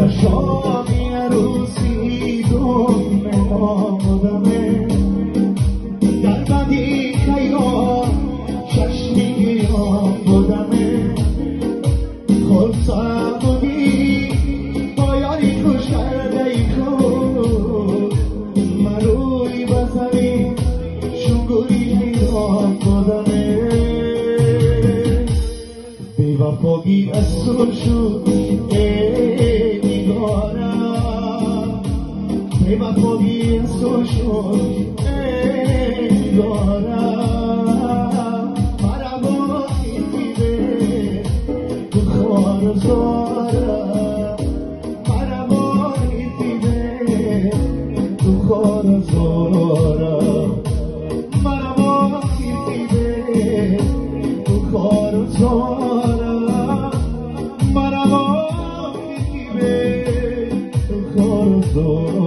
در شامی عروسی دون آمدمه در بدی خیال چشمی گیران بودمه خرسند بودی با یاری خوش کرده ای خود مروی بزنی شنگوری حیران بودمه بی وفایی از تو شد ای نگارم بی وفایی از تو شد ای نگارم مرا با دیده تو خوار و زارم مرا با دیده تو خوار و زارم مرا با دیده تو خوار و زارم مرا با دیده تو خوار و زارم.